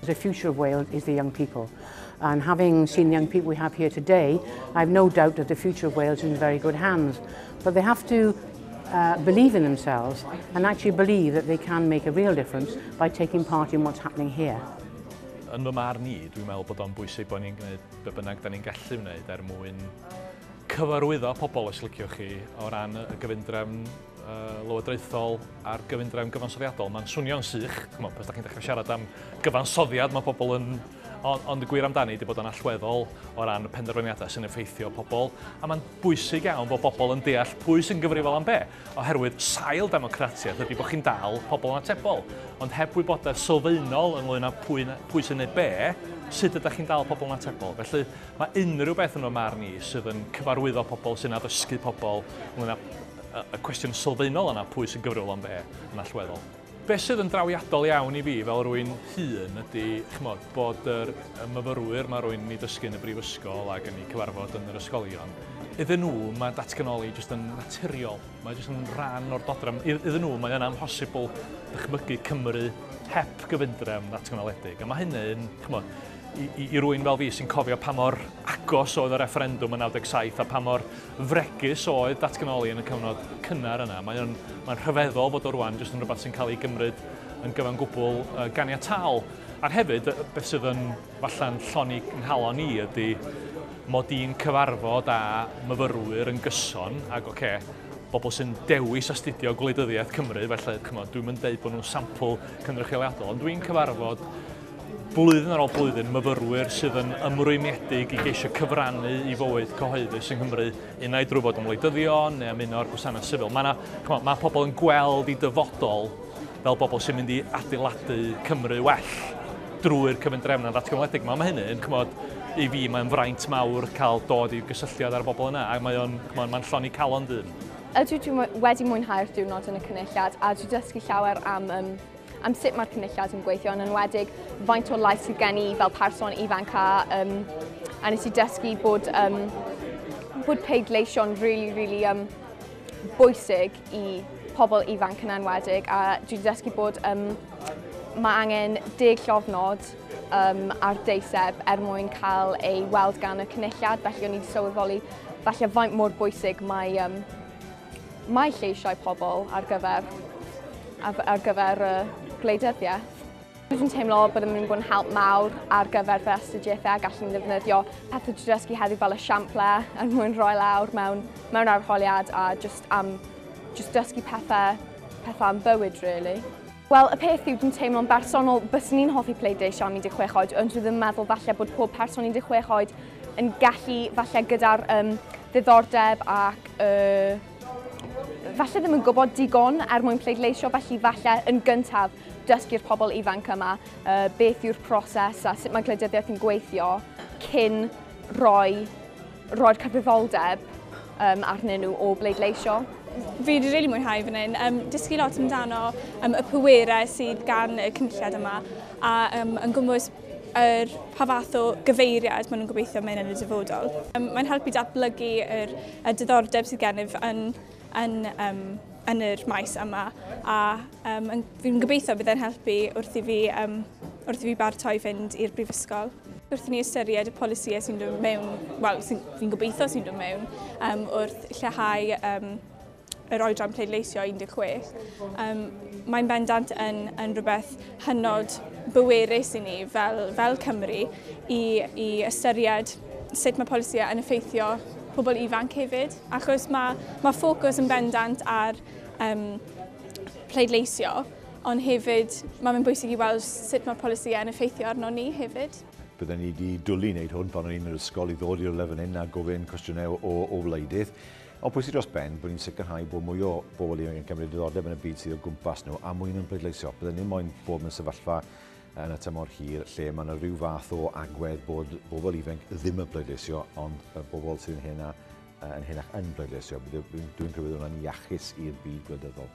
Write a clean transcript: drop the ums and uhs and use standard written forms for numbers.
The future of Wales is the young people. And having seen the young people we have here today, I have no doubt that the future of Wales is in very good hands. But they have to believe in themselves and actually believe that they can make a real difference by taking part in what's happening here. Yn fy marn i, dwi'n meddwl bod o'n bwysig bod ni'n gwneud be bynnag da ni'n gallu wneud er mwyn cyfarwyddo pobl, os liciwch chi, o ran y gyfundrefn lywodraethol a'r gyfundrefn gyfansoddiadol. Mae'n swnio'n sych, ch'mod, pan ydych chi'n dechrau siarad am gyfansoddiad, mae pobl yn. Ond y gwir amdani ydy bod o'n allweddol o ran y penderfyniadau sy'n effeithio pobl. A mae'n bwysig iawn bod pobl yn deall pwy sy'n gyfrifol am be. Oherwydd sail democratiaeth ydy bod chi'n dal pobl yn atebol. Ond heb wybodaeth sylfaenol ynglyn â pwy sy'n neud be, sut ydych chi'n dal pobl yn atebol? Felly mae unrhyw beth yn fy marn i sydd yn cyfarwyddo pobl, sy'n addysgu pobl ynglyn â y cwestiwn sylfaenol yna, pwy sy'n gyfrifol am be, yn allweddol. Be sydd yn drawiadol iawn i fi fel rhywun hŷn ydy, ch'mod, bod y myfyrwyr mae rhywun yn ei dysgu yn y brifysgol ac yn ei cyfarfod yn yr ysgolion, iddyn nhw mae datganoli jyst yn naturiol. Mae jyst yn rhan o'r dodrefn. Iddyn nhw mae yna amhosibl dychmygu Cymru heb gyfundrefn ddatganoledig. A mae hynny'n, ch'mod, i rywun fel fi sy'n cofio pa mor agos oedd y refferendwm yn 97 a pa mor fregus oedd datganoli yn y cyfnod cynnar yna. Mae'n rhyfeddol fod o rwan jyst yn rhywbeth sy'n cael ei gymryd yn gyfan gwbl ganiataol. A hefyd, beth sydd yn falla'n llonni nghalon i ydy mod i'n cyfarfod â myfyrwyr yn gyson, ac oce, bobl sy'n dewis astudio gwleidyddiaeth Cymru, felly ch'mod, dwi'm yn deud bod nhw'n sampl cynrychioliadol, ond dwi'n cyfarfod blwyddyn ar ôl blwyddyn myfyrwyr sydd yn ymrwymiedig i geisio cyfrannu i fywyd cyhoeddus yng Nghymru, unai drwy fod yn wleidyddion neu ymuno â'r gwasanaeth sifil. Mae, 'na, ch'mod, mae pobl yn gweld i dyfodol fel bobl sy'n mynd i adeiladu Cymru well drwy'r cyfundrefnau ddatganoledig. Mae hynny yn, ch'mod, i fi mae'n fraint mawr cael dod i gysylltiad â'r bobl yna, a mae o'n, ch'mod, mae'n llonni calon dyn. Ydw, dwi wedi mwynhau'r diwrnod yn y Cynulliad a dwi dysgu llawer am sut mae'r Cynulliad yn gweithio, yn enwedig faint o lais sydd gen i fel person ifanc a nes i dysgu bod pleidleisio'n really, really bwysig i pobl ifanc yn enwedig, a dwi wedi dysgu bod mae angen 10 llofnod ar deiseb er mwyn cael ei weld gan y Cynulliad, felly o'n i wedi sylweddoli falle faint mor bwysig mae lleisiau pobl ar gyfer gwleidyddiaeth. Dwi'n teimlo bod yn mynd i bod yn help mawr ar gyfer fy astudiaethau a gallwn ddefnyddio pethau dwi'n dysgu heddiw fel esiample er mwyn rhoi lawr mewn arholiad a just am just dysgu pethau am bywyd, really. Wel, y peth yw, dwi'n teimlo'n bersonol, byswn i'n hoffi pleidleisio am 16 oed, ond dwi ddim yn meddwl falle bod pob person 16 oed yn gallu falle gyda'r ddiddordeb ac falle ddim yn gwybod digon er mwyn pleidleisio, felly falle yn gyntaf dysgu'r pobl ifanc yma beth yw'r proses a sut mae gwleidyddiaeth yn gweithio cyn roi'r cyfrifoldeb arnyn nhw o bleidleisio. Fi wedi rili mwynhau fan hyn. Dysgu lot amdano y pwerau sydd gan y Cynulliad yma a yn gwmwys pa fath o gyfeiriad maen nhw'n gobeithio mynd yn y dyfodol. Mae'n helpu datblygu y diddordeb sydd gennyf yn yr maes yma a fi'n gobeithio bydd e'n helpu wrth i fi baratoi fynd i'r brifysgol. Wrth i ni ystyried y polisïau sy'n dod mewn, wel, fi'n gobeithio sy'n dod mewn, wrth lleihau yr oedran pleidleisio 16, mae'n bendant yn rhywbeth hynod bwerus i ni fel Cymru i ystyried sut mae polisïau yn effeithio pobl ifanc hefyd. Achos mae ffocws yn bendant ar pleidleisio, ond hefyd mae'n bwysig i weld sut mae'r polisïau yn effeithio arno ni hefyd. Byddwn ni wedi dwlu wneud hwn pan o'n i'n yr ysgol i ddod i'r lefel hyn a gofyn cwestiynau o wleidydd. Ond pwysig dros ben bod ni'n sicrhau bod mwy o bobl ifanc yn cymryd diddordeb yn y byd sydd o gwmpas nhw a mwy nhw'n pleidleisio. Byddwn ni'n moyn bod mewn sefyllfa yn y tymor hir lle mae yna rhyw fath o agwedd bod bobl ifanc ddim yn pleidleisio, ond y bobl sydd yn henach yn pleidleisio. Dwi'n credu bod hwnna'n iachus i'r byd gwleidyddol.